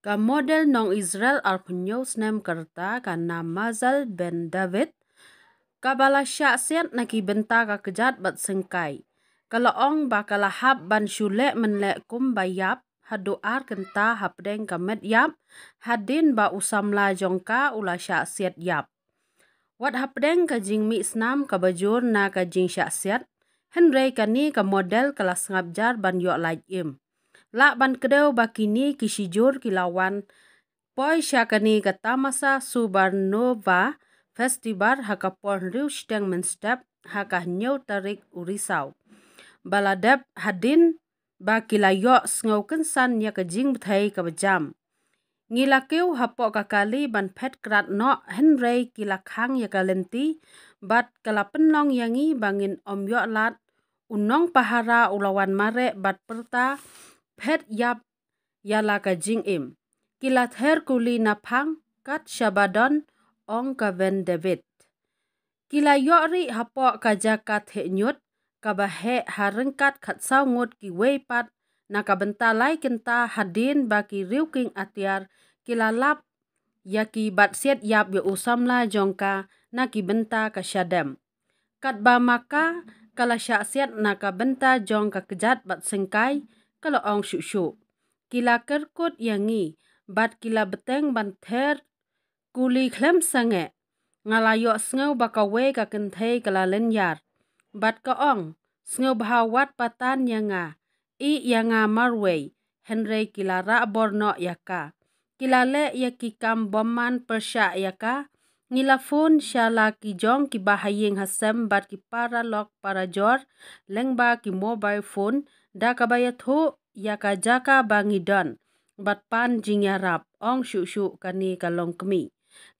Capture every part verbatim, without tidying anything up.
Ka model nong Israel arphew hynñiew snem ka rta ka Namazal Ben David, kaba la shah siat na ki bynta ka kjat bad syngkai, ka la ong ba ka la hap ban shu leh mynleh kum ba ïap haduh ar kynta hapdeng ka met ïap, hadien ba u samla jong ka u la shah siat ïap. Wat hapdeng ka jingmih snam kaba jur na ka jingshah siat, hynrei kane ka model ka la sngap jar ban ïoh lait im. Lah ban kdew ba kine ki shijur ki la wan poi sha kane ka tamasa Supernova Festival ha ka por hynriew shiteng mynstep ha ka hynñiew tarik u Risaw, ba la dep hadien ba ki la ïoh sngewkynsan ïa ka jingbthei kaba jam. Ngi la kiew hapoh ka kali ban phet krat noh, hynrei ki la khang ïa ka lynti bad ka la pynlong ïa ngi ba ngin ym ïoh lad. U nongpahara u la wan mareh bad pyrta, phet ïap ïa la ka jingim. Ki la ther kuli naphang kat shaba don, ong ka Ben David. Ki la ïoh rieh hapoh ka jaka theh ñiut kaba heh ha ryngkat khatsaw ngut kiwei pat na ka bynta lai kynta hadien ba ki riew kieng atiar ki la lap ïa ki bad siat ïap ïa u samla jong ka na ki bynta ka shadem. Katba ma ka ka la shah siat na ka bynta jong ka kjat bad syngkai, ka la ong shuh shuh, ki la kyrkut ïa ngi bad ki la bteng ban ther kuli khlem sangeh. Nga la ïoh sngew ba kawei ka kynthei ka la lynñiar bad ka ong, sngewbha wat patan ïa nga, ïeh ïa nga marwei. Hynrei ki la rah bor noh ïa ka. Ki la leh ïa ki kam bymman pyrshah ïa ka. Ngi la phone sha la ki jong ki bahaïing hasem bad ki paralok parajor lyngba ki mobile phone da kaba ïathuh ïa ka jaka ba ngi don bad pan jingïarap, ong shuh shuh kane ka longkmie.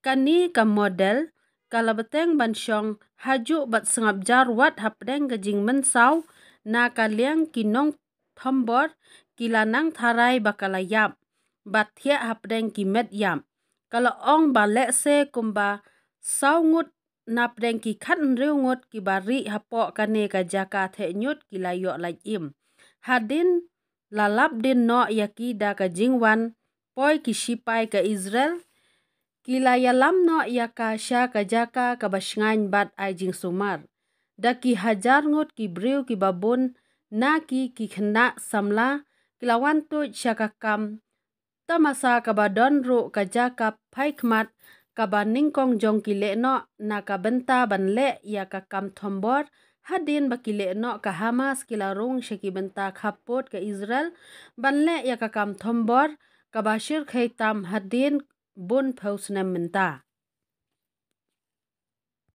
Kane ka model ka la bteng ban shong hajuh bad sngap jar wat hapdeng ka jingmynsaw na ka liang ki nongthombor ki la nang tharai ba ka la ïap bad thiah hapdeng ki met ïap. Ka la ong ba lehse kumba saw ngut napdeng ki khathynriew ngut kiba rieh hapoh kane ka jaka theh ñiut ki la ïoh lait im. Hadien la lap dien noh ïa ki da ka jingwan poi ki shipai ka Israel, ki la ïalam noh ïa ka sha ka jaka kaba shngaiñ bad ai jingsumar. Da ki hajar ngut ki briew kiba bun na ki ki khynnah samla ki la wan tuid sha ka kam tamasa kaba don ruh ka jaka phai khmat kaba nyngkong jong ki leh noh na ka bynta ban leh ïa ka kam thombor. Hadien ba ki leh noh ka Hamas ki la rung sha ki bynta khappud ka Israel ban leh ïa ka kam thombor kaba shyrkhei tam hadien bun phew snem mynta.